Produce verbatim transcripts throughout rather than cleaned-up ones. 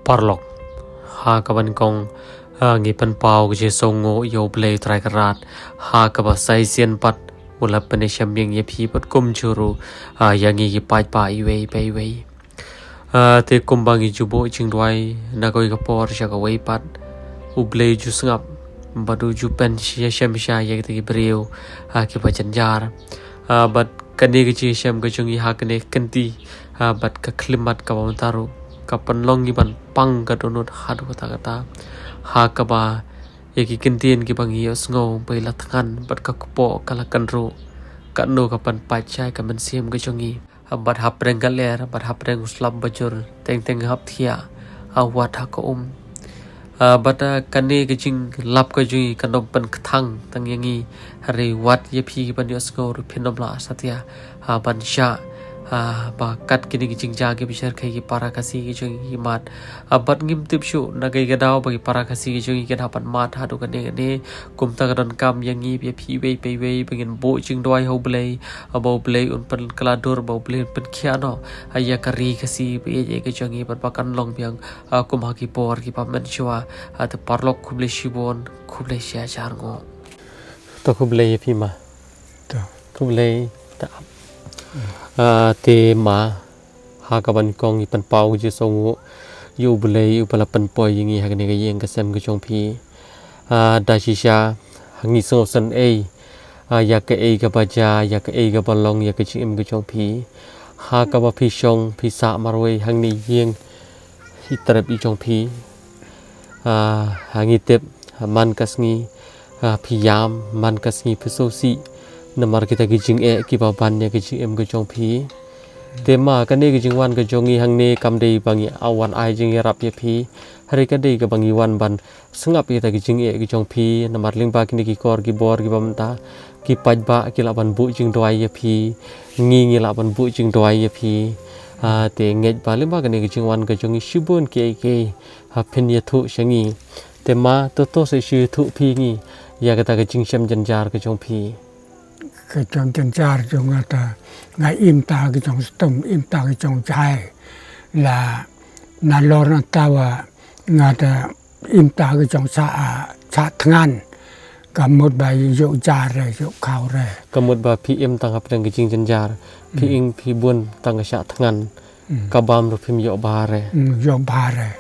Paralok, ha kaba nyngkong, ah, ngi pynpaw ka jingsngewnguh ïa U Blei Trai Kynrad, ha kaba sa shisien pat u la pynïashem ïa ngi ïa phi bad kumjuh ruh, ah, ïa ngi ki paidbah iwei pa iwei. Ah, te kumba ngi ju buh jingduwai na kawei ka por sha kawei pat, U Blei u ju sngap bad u ju pynïashem sha ïa kita ki briew, ah, kiba jynjar. Ah, bad kane ka jingshem ka jong ngi ha kane ka kynti, ah, bad ka khyllipmat kaba mynta ruh ka pynlong ngi ban pang ka dohnud haduh katta katta. Ha kaba ïa ki kyntien kiba ngi ïohsngew ba ki la thngan bad ka kpoh ka la kynruh, katno ka pynpait sha ka mynsiem ka jong ngi. Ah, bad hapdeng ka lyer bad hapdeng u slap bajur, teng teng hap thiah, ah, wat ha ka um. Ah, bad, ah, kane ka jinglap ka jong ngi kan ym pynkthang tang ïa ngi, hynrei wat ïa phi kiban ïohsngew ruh phin ym lah satia, ah, ban shah, ah, ba kat kine ki jingjia kiba shyrkhei ki para Khasi ki jong ngi ki mad. Ah, bad ngim tip shuh na kaei ka daw ba ki para Khasi ki jong ngi kin hap ban mad haduh katne katne. Kumta ka donkam ïa ngi ïa phi iwei pa iwei ba ngin buh jingduwai ha U Blei, ah, ba U Blei un pynkylla dur, ba U Blei un pynkhiah noh, ah, ïa ka ri Khasi ba ïeit ka jong ngi bad ba kan long biang, ah, kum ha ki por kiba mynshuwa. Ah, te paralok khublei shibun, khublei shihajar nguh. To khublei ïa phi ma. To. Khublei. Ta ap. Ah, te ma, ha kaba nyngkong ngi pynpaw ka jingsngewnguh ïa U Blei uba la pynpoi ïa ngi ha kane ka ïing ka sem ka jong phi. Ah, da shisha ha ngi sngewsynei, ah, ïa kaei kaba jia, ïa kaei kaba long ïa ka jingim ka jong phi. Ha kaba phi shong phi sah marwei hangne ïing i trep i jong phi. Ah, ha ngi tip, ah, man ka sngi, ah, phi ïam, man ka sngi phi sngewsih namar kita ki jingeh kiba ban ïa ka jingim ka jong phi. Te ma kane ka jingwan ka jong ngi hangne kam dei ba ngi wan ai jingïarap ïa phi, hynrei ka dei kaba ngi wan ban sngap ïa kita ki jingeh ki jong phi, namar lyngba kine ki kor ki bor kiba mynta ki paidbah ki lah ban buh jingduwai ïa phi, ngi ngi lah ban buh jingduwai ïa phi. Ah, te ngeit ba lyngba kane ka jingwan ka jong ngi shibun kiei kiei, ha, phin ïathuh sha ngi. Te ma, to to sa shu ïathuh phi ngi ïa kata ka jingshem jynjar ka jong phi. Ka jong jynjar jong nga ta, nga im ta ka jong stum, im ta ka jong jai. La nalor na tawa nga ta im ta ka jong sa, ah, sa thngan. Ka mut ba ïoh ja re, ïoh khaw re. Ka mut ba phi im tang hapdeng ka jingjynjar, phi im phi bun tang ka sa thngan. Ka bam ruh phim ïoh bha re. Ïoh bha re.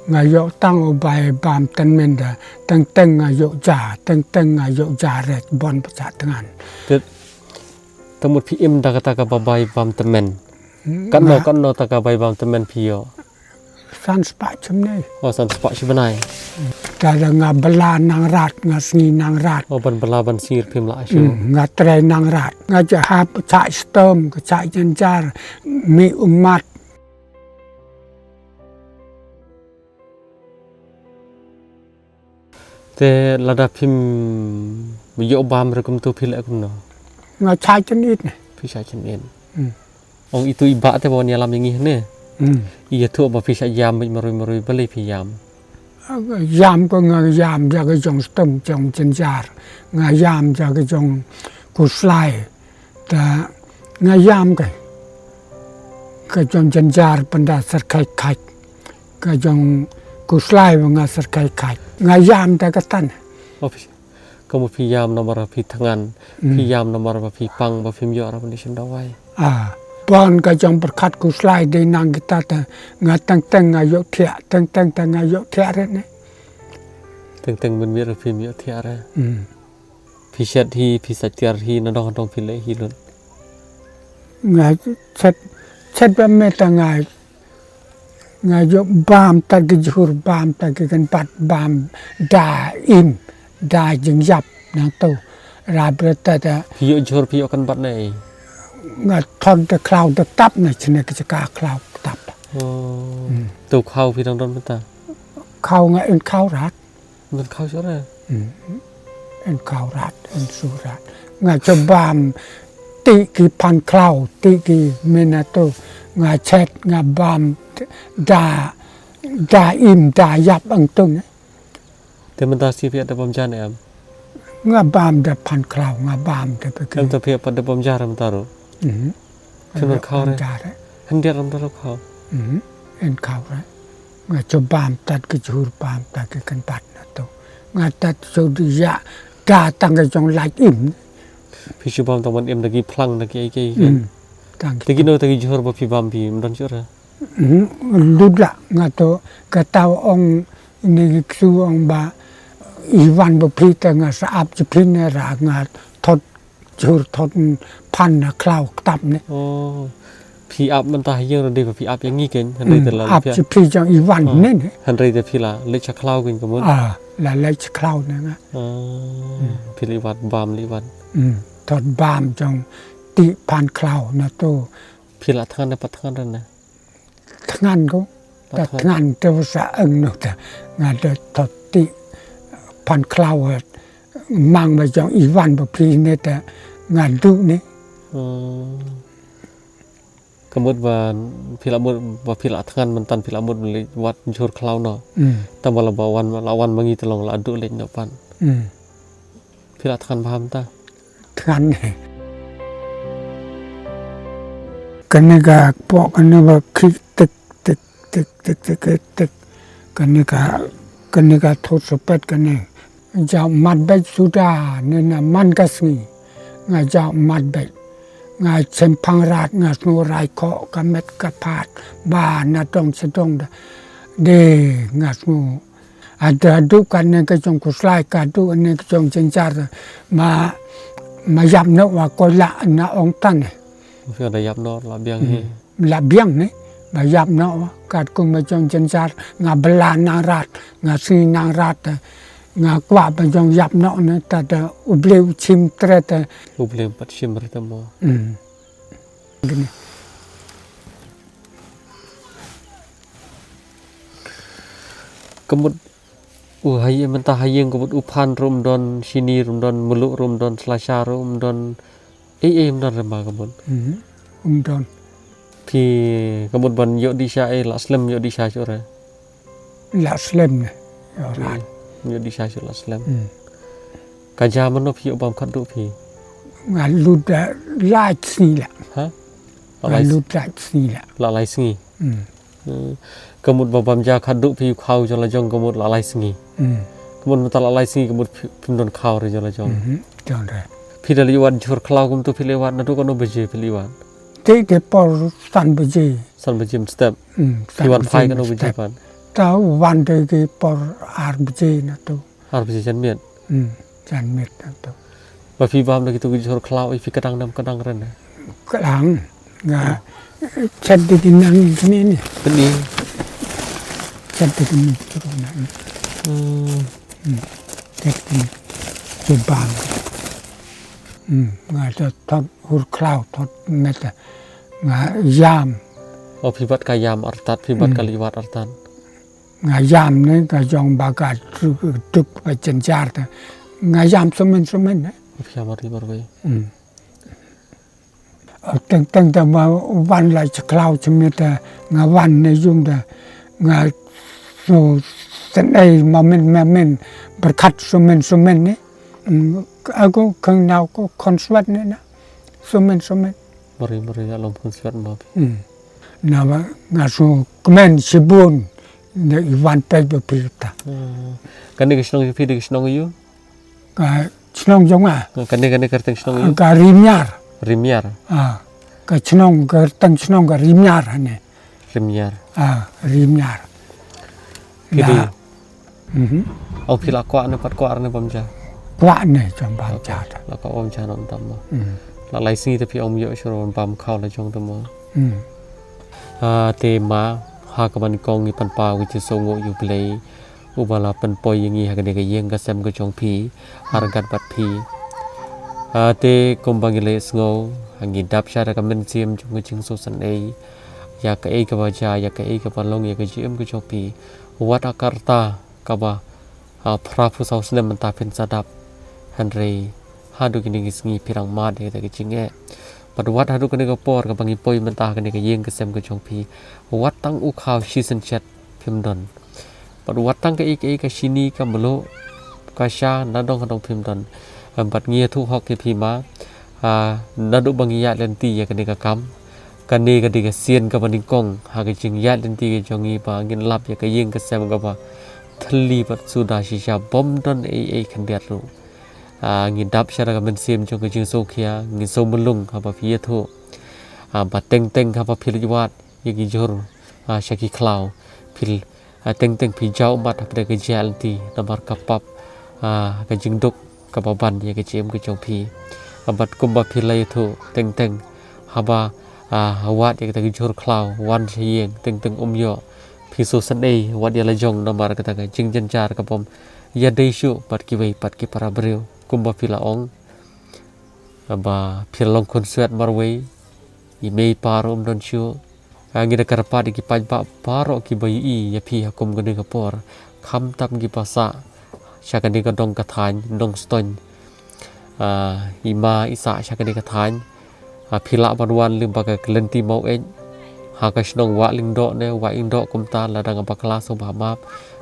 Nga ïoh tang u bai bam tymmen da. Teng teng nga ïoh ja, teng teng nga ïoh ja re, bon ba sa thngan. Te, te mut phi im da kata kaba bai bam tymmen. Katno, katno ta ka bai bam tymmen phi ïoh? San spah shibnai. Oh, san spah shibnai. Te da nga bylla nang rat, nga sngi nang rat. Oh, ban bylla ban sngi ruh phim lah shuh. Nga trei nang rat. Nga ja hap sa stom, ka sa jynjar, mih ummat. Te lada phim ïoh bam re kumto phi leh kumno? Nga sa jynit ne. Phi sa jynit. Ong itu i bah te ba wan ïalam ïa ngi ne. Ïathuh ba phi sa ïam beit marwei marwei, balei phi ïam? Ïam ko nga ïam ja ka jong stum jong jynjar. Nga ïam ja ka jong khuslai. Ta nga ïam ka. Ka jong jynjar pynda syrkhei khait. Ka jong khuslai ba nga syrkhei khait. Nga ïam da ka tan. Oh, phi, ka mut phi ïam namar phi thngan. Phi ïam namar ba phi pang ba phim ïoh ra ban ïashem dawai. Ah, ban ka jong pyrkhat khuslai dei nang kita ta nga teng teng nga ïoh thiah, teng teng ta nga ïoh thiah re ne. Teng teng mynmiet re phim ïoh thiah re. Phi shet hi, phi sa tiar hi, na dong dong phi leh hi lut. Nga shet, shet ba me ta nga, nga ïoh bam ta ki jhur, bam ta ki kynbat, bam da im, da jingïap nang tu. Ra bret ta ta. Phi ïoh jhur, phi ïoh kynbat ne? Nga thon da khlaw da tap ne, chine ki jaka khlaw tap. Oh. To khaw phi dang don mynta? Khaw nga in khaw rat. Ban khaw shuh re. En khaw rat, en shu rat. Nga shu bam ti ki phan khlaw, ti ki minatu. Nga chet, nga bam da, da im, da ïap ang tung. Te mynta shi phi da bam ja ne em? Nga bam da phan khlaw, nga bam da phi. Em, te phi pat da bam ja re mynta ruh? Phi ban khaw re? Hyndiat re mynta ruh khaw. En khaw re. Nga shu bam tad ki jhur, bam tad ki kynbat na to. Nga tad shu di ïa da tang ka jong lait im. Phi shu bam tang ban im da ki phlang da ki ei ki ei. Hmm. Tang ki. Te kino te ki jhur ba phi bam phi ym don shuh re? Hmm, lut la nga to kata ong ne ki ksu ong ba i wan ba phi te nga sa ap jong phi ne ra nga thot jhur thot phan na khlaw ktap ne. Oh. Phi ap mynta ha ïing ruh dei ba phi ap ïa ngi kein, hynrei te la ap phi ap jong phi jong i wan ne ne. Hynrei te phi la leit sha khlaw kein ka mut. Ah, la leit sha khlaw ne nga. Ah. Phi leit wad bam leit wad. Hmm. Thot bam jong ti phan khlaw na to. Phi la thngan ne pat thngan re ne? Thngan ko. Ta thngan te sa eng no ta. Nga da thot ti phan khlaw, eh, mang ba jong i wan ba phi ne ta nga du ne. Hmm. Ka mut ba phi la mut ba phi la thngan mynta phi la mut leit wad jhur khlaw no. Hmm. Tang ba la ba wan la wan ma ngi te long la du leit no pan. Hmm. Phi la thngan bha mynta. Thngan. Kane ka pok kane ba khih tik tik tik tik tik tik. Kane ka, kane ka thot sepet kane. Jaw mat beit suda ne na man ka sngi. Nga jaw mat beit. Nga shem phang rat nga sngew rai khoh ka met ka phad ba na dong sha dong da. De nga sngew Ada du kane ka jong khuslai ka du kane ka jong jynjar ma, ma ïap noh wa koila na ong tane. Phi da ïap noh la biang hi. Hmm. La biang ne ba ïap noh wa katkum ma jong jynjar nga bela nang rat nga sngi nang rat, eh, nga kwah ba jong ïap noh ne ta da u Blei u shim tret, eh. U Blei pat shim re ta mo. Hmm. Gini. Ka mut u ha ïing mynta ha ïing ka mut u phan ruh ym don, shini ruh ym don, mluh ruh ym don, slasha ruh ym don. Ei ei ym don re ma ka mut. Mhm. Ym don. Phi ka mut ban ïoh dih sha ei la slem ïoh dih sha shuh re. La slem ne. Ïoh rat. Hmm. Ïoh dih sha shuh la slem. Hmm. Ka ja mano phi ïoh bam khatduh phi? Nga lut da lai sngi la. Ha? Nga lut lai sngi la. La lai sngi. Hmm. Hmm. Ka mut ba bam ja khatduh phi khaw jong la jong ka mut la lai sngi. Hmm. Ka mut mynta la lai sngi ka mut phi, phim don khaw re jong la jong. Mhm. Don re. Phi da leit wad jhur khlaw kumtu phi leit wad naduh kano baje phi leit wad? Te te por san baje. San baje mynstep. Hmm, phi wan phai kano baje pat? Ta wan te ki por ar baje na tu. Ar baje janmiet. Hmm, janmiet na tu. Ba phi bam da kitu ki jhur khlaw phi kdang nam kdang ren ne? Kdang. Nga chet de ki nang kine ne. Kine. Chet de ki nang. Hmm. Hmm. Chet de ki nang. Ki bam. Hmm. Nga ta thot hur khlaw thot met. Nga ïam. Oh, phi bat ka ïam artat, phi bat ka liwat artat. Nga ïam ne ka jong ba ka duk, duk ba jynjar ta. Nga ïam sumen sumen ne. Phi ïam ari marwei. Hmm. Teng teng ta ma wan la cha khlaw cha miet ta nga wan ne jung ta nga su sen ei ma men ma men berkat sumen sumen ne. Hmm. Aku keng nau ko konswat ne na. Sumen sumen. Mari mari alom pun siwat ma. Hmm. Na ba nga su kmen sibun ne iwan pek ba pirta. Hmm. Kane ka shnong phi de ka shnong yu? Ka shnong jong nga. Kane kane ka rteng shnong yu? Ka Rimyar. Rimyar. Ah. Ka shnong ka rteng shnong ka Rimyar ne. Rimyar. Ah, Rimyar. Phi de. Mhm. Ong phi la kwah ne pat kwah ne bam ja. Kwah ne jong bam ja. La kwah bam ja nong tam mo. Hmm. La lai sngi te phi ong ym ïoh shuh bam khaw la jong te mo. Hmm. Ah, te ma ha ka ban kong ngi pan pa wi te so ngo yu Blei. U ba la pynpoi ïa ngi ha kane ka ïing ka sem ka jong phi. Har gat bat phi. Ah, te kum ba ngi leh sngew ha ngi dap sha da ka mynsiem jong ka jingsngewsynei. Ïa ka ei ka ba ja ïa ka ei ka ba long ïa ka jingim ka jong phi. Wat a ka rta kaba, ah, phra phew saw snem mynta phin sa dap. Hynrei haduh kine ki sngi phi dang mad ïa ka jingeh. Bad wat haduh kane ka por kaba ngi poi mynta ha kane ka ïing ka sem ka jong phi. Wat tang u khaw shi synchet phim don. Bad wat tang ka ei ka ei ka shini ka mluh ka sha na dong ha dong phim don. Em, bad ngi ïathuh hok ïa phi ma, ah, naduh ba ngi ïaid lynti ïa kane ka kam. Kane ka dei ka sien kaba nyngkong ha ka jingïaid lynti ka jong ngi ba ngin lap ïa ka ïing ka sem kaba thylli bad suda shisha, bym don ei ei khyndiat ruh. Ah, ngi dap sha da ka mynsiem jong ka jingsngewkhia, ngi sngewmlung haba phi ïathuh. Ah, ba teng teng haba phi leit wad ïa ki jhur, ah, sha ki khlaw, phi, ah, teng teng phi jaw ummat hapdeng ka jingïaid lynti namar ka pap, ah, ka jingduk kaba ban ïa ka jingim ka jong phi. Ah, bad kumba phi la ïathuh, teng teng haba, ah, wad ïa kita ki jhur khlaw wan sha ïing, teng teng um ïoh phi sngewsynei wat ïa la jong namar kata ka jingjynjar kabym ïadei shuh bad kiwei pat ki para briew. Kumba phi la ong, ba phi la long khun swet marwei, i mei i pa ruh um don shuh. Ah, ngi da kyrpad ïa ki paidbah baroh kiba ïohi ïa phi ha kum kane ka por, khamtam kiba sah sha kane ka dong ka thaiñ Nongstoiñ. Ah, i ma i sah sha kane ka thaiñ. Ah, phi lah ban wan lyngba ka lynti Maweit ha ka shnong Wah Lyngdoh ne Wah Lyngdoh kumta, lada nga bakla sngewbha map.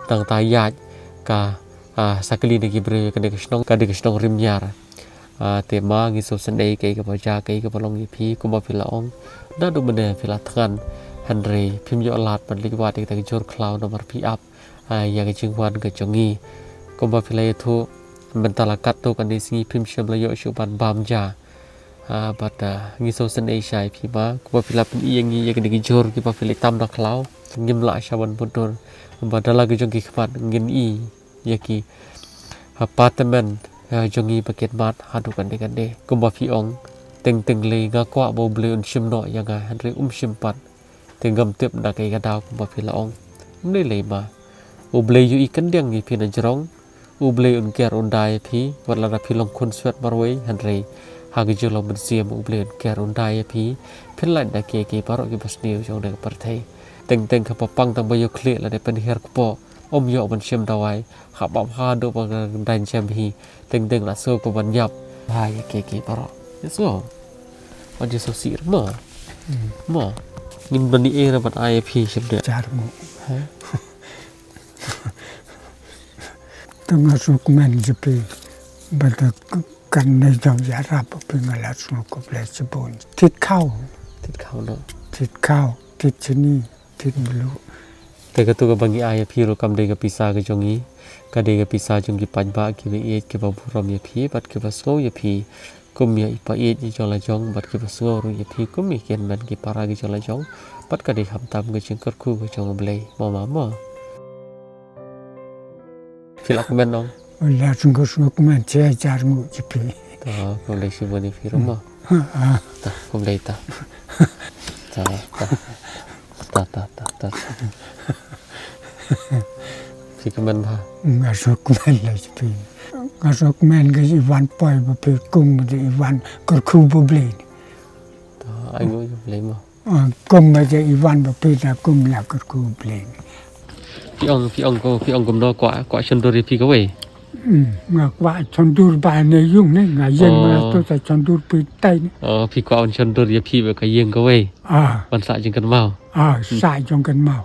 Nangta ïaid ka, ah, sakali na ki briew ïa kane ka shnong, ka dei ka shnong Rymniar. Ah, te ma ngi sngewsynei kaei kaba jia, kaei kaba long ïa phi, kumba phi la ong. Naduh mynne phi la thngan, hynrei phim ïoh lad ban leit wad ïa kita ki jhur khlaw namar phi ap, ah, ïa ka jingwan ka jong ngi. Kumba phi la ïathuh, mynta la katto katne sngi phim shym la ïoh shuh ban bam ja. Ah, bad, ah, ngi sngewsynei shai ïa phi ma, kumba phi la pyni ïa ngi ïa kine ki jhur kiba phi leit tam na khlaw. Ngim lah shuh ban mutdur. Bad da la ki jong ki khmat ngin i ïa ki, ah, apartment, ah, jong ngi ba khadmat haduh kane kane. Kumba phi ong, teng teng lei nga kwah ba U Blei un shim noh ïa nga, hynrei um shim pat. Te ngam tip na kaei ka daw kumba phi la ong. Ym dei lei ma. U Blei u ïohi khyndiat ïa phi na jrong. U Blei un ker un da ïa phi, wat lada phi long khun swet marwei, hynrei ha ka jinglong mynsiem U Blei un ker un da ïa phi. Phin lait na kiei kiei baroh kiba sniew jong kane ka pyrthei. Teng teng ka pang tang ba ïoh khlieh lane pynhiar kpoh, ym ïoh ban shim dawai, hap ap haduh ba ka dang jem hi. Teng teng la sngew ka ban ïap. Hai, kiei kiei baroh. Ïa sngew. Wan ïa sngew sih mo. Hmm. Mo. Ngin ban ïa ban ai ïa phi shim de. Jar mo. Ha? Te nga sngewkmen ïa phi. Ba te kan ne jong ïarap phi, nga la sngewkhublei shibun. Thied khaw. Thied khaw no. Thied khaw. Thied shini. Thied mluh. Te katu kaba ngi ai ïa phi ruh kam dei ka pisa ka jong ngi. Ka dei ka pisa jong ki paidbah kiba ïeit kiba burom ïa phi bad kiba sngew ïa phi kum ïa i paieit ïa jong la jong bad kiba sngew ruh ïa phi kum ïa ki hynmen ki para ki jong la jong. Bad ka dei khamtam ka jingkyrkhu ka jong U Blei. Mo ma mo. Phi la kmen ong. Ula sngewkmen sngewkmen sha jar ngut ïa phi. Ta, khublei shibun ïa phi ruh mo. Ah, ah. Ta, khublei ta. Ta, ta. Ta, ta, ta, ta. Phi kmen bha. Nga sngewkmen la ïa phi. Nga sngewkmen ka i wan poi ba phi kum da i wan kyrkhu ba U Blei. Ta, ai ngu U Blei mo. Ah, kum ba da i wan ba phi na kum la kyrkhu U Blei. Phi ong, phi ong ko, phi ong kumno kwah, kwah shon dur ïa phi kawei. Hmm, nga kwah shon dur ba ne ïung ne, nga ïeng ma to sa shon dur phi tai ne. Oh, phi kwah un shon dur ïa phi ba ka ïeng kawei. Ah. Ban sah jingkynmaw. Ah, sah jingkynmaw.